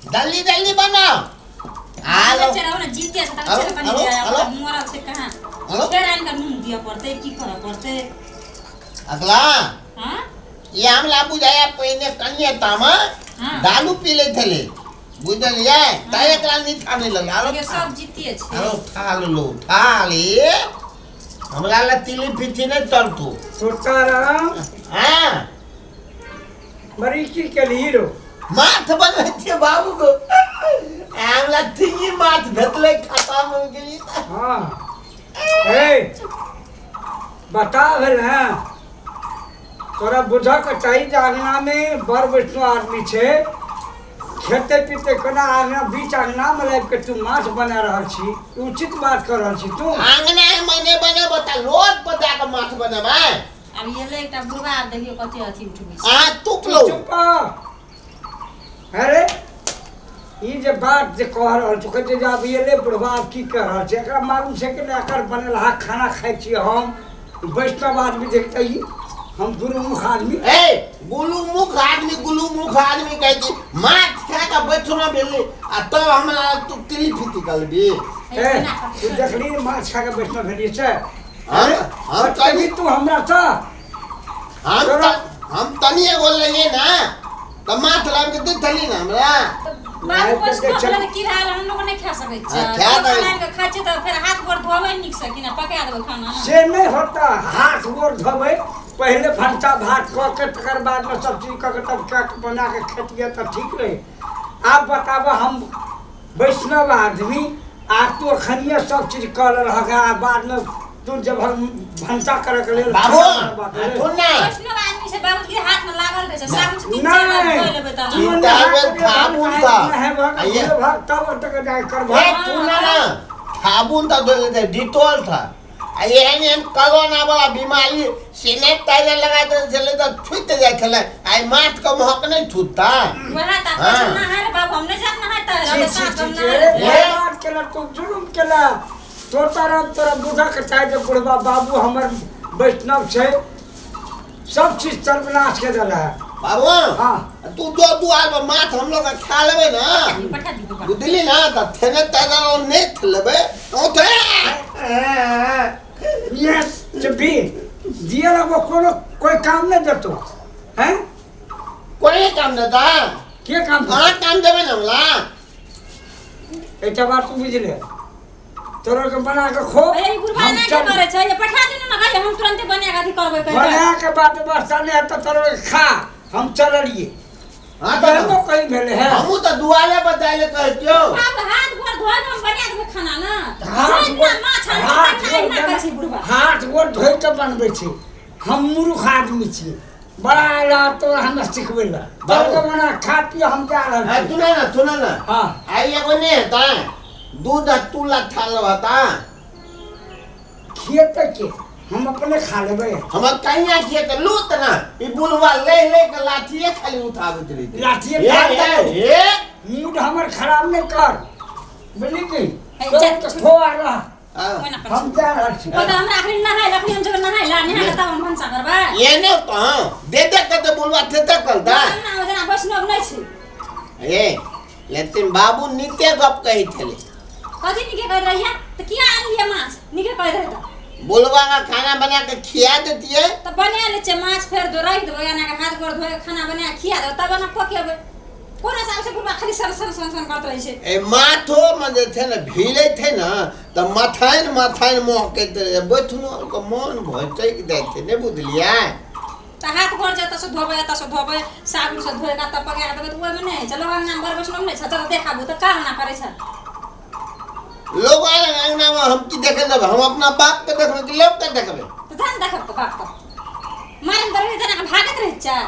जल्दी जल्दी बनाओ। हालो। चढ़ाओ ने जीते छै तक हेलो, चल कनी हेलो, जाय हेलो। मरल छै कहाँ हेलो। फेर आनि कऽ नून दिअ पड़तै की करऽ पड़तै। अगला। हाँ। ई हमरा बुझाया पहिने कनिए तामा दारू पी लै छलै, बुझलियै? तैं एकरा नीचा नहि लगलै। आरो देखियौ, सब जीतिए छै। आरो ठा लेलू, ठा ले। हमरा लए तिली फिची नहि चलतू। तोताराम। हाँ। बड़ी की केलही रो? माथ बनबै छियै बाबू गो। हमरा तिली माछ भेटलै, खाता मे गेली। हाँ ए बता भेल हैं, तोरा बुझऽ के चाही जे अङ्गनामे बड़ वैष्णव आदमी छै, खेते पीते कोना अङ्गना बीच अङ्गनामे लाबि कऽ तू माछ बना रहल छी? ई उचित बात कऽ रहल छी तू? अङ्गना मने बनेबो तऽ रोड पर जाकऽ माछ बनेबै? आब एलै एकटा बुढ़बा, आब देखियौ कते अथी उठबै छै। अहाँ तुप लौ। चुप। अरे ई जे बात जे कह रहल छौ, कहै छै जे आब एलै बुढ़बा, आब की कह रहल छै? एकरा मालूम छै कि नहि एकर बनेलहा खाना खाइ छियै हम? वैष्णव आदमी देखते ही हम गुरुमुख आदमी। ए गुलू मुख आदमी, गुलू मुख आदमी कहै छी, माछ खा कऽ बैठना भेलै आ तब हमरा तू तिली फिती करबी? ए तू देखली माछ खा कऽ वैष्णव भेलियै से? हम हम तनी तू हमरा सँ हम हम तनी एगो लइए ना तऽ माछ लाबि कऽ देथली ना हमरा। बाबू वैष्णव भेलै तऽ की भेल? हम लोग नहि खा सकै छियै। हाँ, खा दोकान दै। आनि कऽ खाइ छियै तऽ फेर हाथ गोर धोबै नीक सँ कि ना पका देबै खाना? से नहि होता। हाथ गोर धोबै पहिले, भनसा भात कऽ के, तकर बादमे सब चीज कऽ के, तब कऽ के बना कऽ खेतियै तऽ ठीक रहै। आब बताबऽ, हम वैष्णव आदमी आ तू अखनिए सब चीज कऽ लेलहक आ बादमे तू जब हम भनसा करऽ के लेल बाबू खाना बनेबाक लेल। सुन ना। वैष्णव आदमी छै बाबू के हाथ में लागल रहै छै साबुन से, तीन चार बार नहि धोइ लेबै तब। तू तीन चार बेर साबुन था। नहेबह धोबह तब तक जाय करबह। ए तू ना ना साबुन तऽ धोइ लेतै, डिटोल था आ एहन एहन कोरोना वाला बीमारी सेनेटाइजर लगा दै छलै तऽ छुटि जाइ छलै, आइ माथ के महक नहि छुटता? वएह तऽ नहाय रे बाबू, हम नहि जाब नहाय तऽ छी छी साँझ छी हम छी, नहाय। अरे बर्बाद केला तू, जुलुम केला। तोताराम, तोरा बुझऽके चाही जे बुढ़बा बाबू हमर वैष्णव छै, सब चीज सर्वनाश के देला है। बाबू। हाँ। तू जो दुआर पर माछ हम लोग खा लेबै ना, पठा दियौ बाबू। बुझली ना, तऽ सेनेटाइजर नहि लेबै ओते। ये जब भी दिए लगो कोनो कोई काम नहीं देतो हैं। कोई काम देता? के काम देतो? अहाँ काम देबै ने हमरा। एकटा बात तू बुझले, तोरा के बना के खो। ए बुढ़बा हम ना के चल करे छै ये, पठा दियौ ना भाई, हम तुरंते बना के अथी करबै कहि बना के बात व्यवस्था नहीं है तो तोरा के खा, हम चललिए। हाँ तऽ तऽ कहीं भेलै है? हमहूँ तऽ दुआरे पर जाइ लए कहै छियौ। आब हाथ गोर धोइ के हम बना देबै खाना ना। हाथ धोइ गोर ना माछ आनि के हाथ पठा गोर एना करै छै बुढ़बा। हाथ गोर धोइ के बनबै छै। हम मूर्ख आदमी छी, बड़ा आयल तोरा हमरा सिखबै लए। बाबू। तोरा बना खा पी, हम जा रहल हाँ छी। सुना ना, सुना ना। हाँ। आई एगो नहीं हेता दूध आ तू लट्ठा लेबता? खेतै के, हम अपने खा लेबै। हमर कहिया खेत लूत ना, ई बुढ़वा ले ले के लाठिए खाली उठाबैत रही। लाठिए हे, उठा हे, देबै। हे। मूड हमर खराब नहि कर, बुझली की? हे, तोरा चल, के खो आ रह। हाँ। ओना करै हम छै। जा रहल छी। ओ तऽ हमरा अखनी नहाय ला, अखनी हम जेबै नहाय ला, नहा के तब हम भनसा करबै। ये ने कहाँ दे दे के तो बुढ़वा थे कलता। ना ना जेना वैष्णव नहि छै। ए लेकिन बाबू नीके गप कहै छलै। कथी नीके कहैत रहियै? तऽ किया आनलियै माछ? नीके कहैत रहै तऽ बुढ़वा का खाना बना के खिया देतियै। तऽ बना लै छियै माछ, फेर धो राखि देबै, एना के हाथ गोर धोइ के खाना बना के खिया देबै, तब एना पकेबै। कोन हिसाब से बुढ़बा खाली सन सन सन सन करैत रहै छै? ए माथो में जे छै ने भिड़ै छै ने तऽ मथाइन मथाइन महकैत रहै, बैठनो के मन भटकि जाइ छै, नहि बुझलियै? तऽ हाथ गोर जे एतऽसँ धोबै, एतऽसँ धोबै, साबुनसँ धोइ कऽ तब पका देबै तऽ ओहिमे नहि होइ छै। लोग अङ्गनामे बड़ वैष्णव नहि छै, चल देखाबू तऽ का एना करै छै? लोग आयल अङ्गनामे, हम की देखे लेबै? हम अपना बाप के देखबै कि लोग के देखबै? तऽ धन देखब तऽ बाप के मारन तऽ रहै जेना भागैत रहै छै।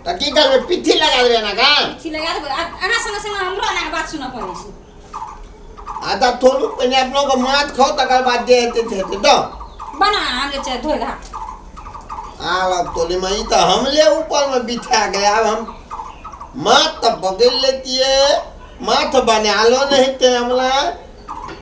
तऽ की करबै? पिट्ठी लगा देबै एना का? पिट्ठी लगा देबै आ अहाँ संगे संगे हमरो एना के बात सुनऽ पड़ै छै। आ तऽ थोड़ू पहिने अपनो के माछ खाउ, तकर बाद जे हेतै से हेतै। दऽ बना, हम जे छै धोइ घा। आब तोली में ई तऽ हमले ऊपर में बिछा गए। आब हम माथ तऽ पकड़ लेतियै, माथ बनालो नहीं ते हमरा।